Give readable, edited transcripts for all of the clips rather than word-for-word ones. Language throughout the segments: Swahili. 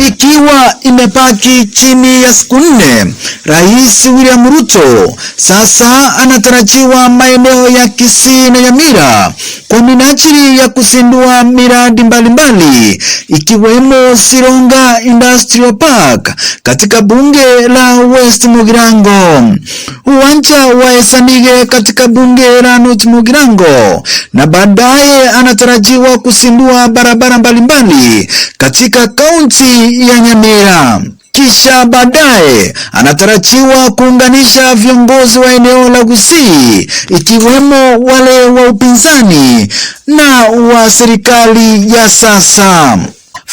Ikiwa imebaki chini ya siku 4, Rais William Ruto sasa anatarajiwa maeneo ya Kisii na Nyamira kwa minajili ya kuzindua miradi mbalimbali ikiwemo Sironga Industrial Park katika bunge la West Mugirango, uwanja wa Esanige katika bunge la North Mugirango, na baadaye anatarajiwa kuzindua barabara mbalimbali katika kaunti ya Nyamira. Kisha baadaye anatarajiwa kuunganisha viongozi wa eneo la Gusii ikiwemo wale wa upinzani na wa serikali ya sasa.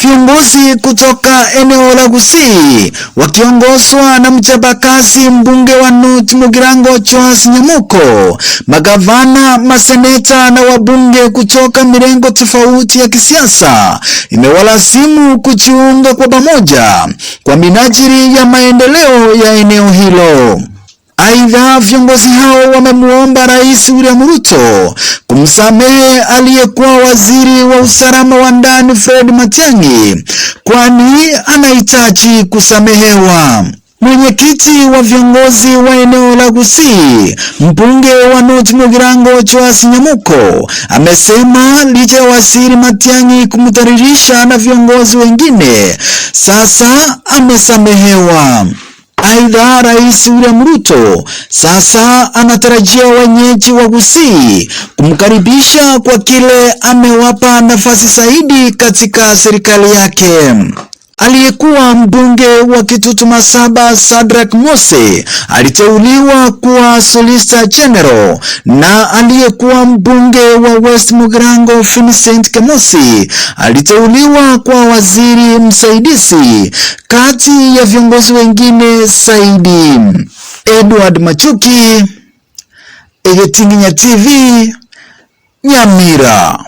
Viongozi kutoka eneo la Gusii wakiongozwa na mchapakazi mbunge wa North Mugirango Joas Nyamuko, magavana, maseneta na wabunge kutoka mirengo tofauti ya kisiasa imewalazimu kujiunga kwa pamoja kwa minajili ya maendeleo ya eneo hilo. Aidha, viongozi hao wamemuomba Rais William Ruto kumsamehe aliyekuwa waziri wa usalama wa ndani Fred Matiang'i, kwani anahitaji kusamehewa. Mwenyekiti wa viongozi wa eneo la Gusii, mbunge wa North Mugirango Joas Nyamuko, amesema licha ya waziri Matiang'i kumdhalilisha na viongozi wengine, sasa amesamehewa. Aidha, Rais William Ruto sasa anatarajia wenyeji wa Gusii kumkaribisha kwa kile amewapa nafasi zaidi katika serikali yake. Aliyekuwa mbunge wa Kitutu Masaba Sadrak Mose aliteuliwa kuwa Solicitor General na aliyekuwa mbunge wa West Mugirango Vincent Kemosi aliteuliwa kuwa waziri msaidizi, kati ya viongozi wengine zaidi. Edward Machuki, Egetinginya TV, Nyamira.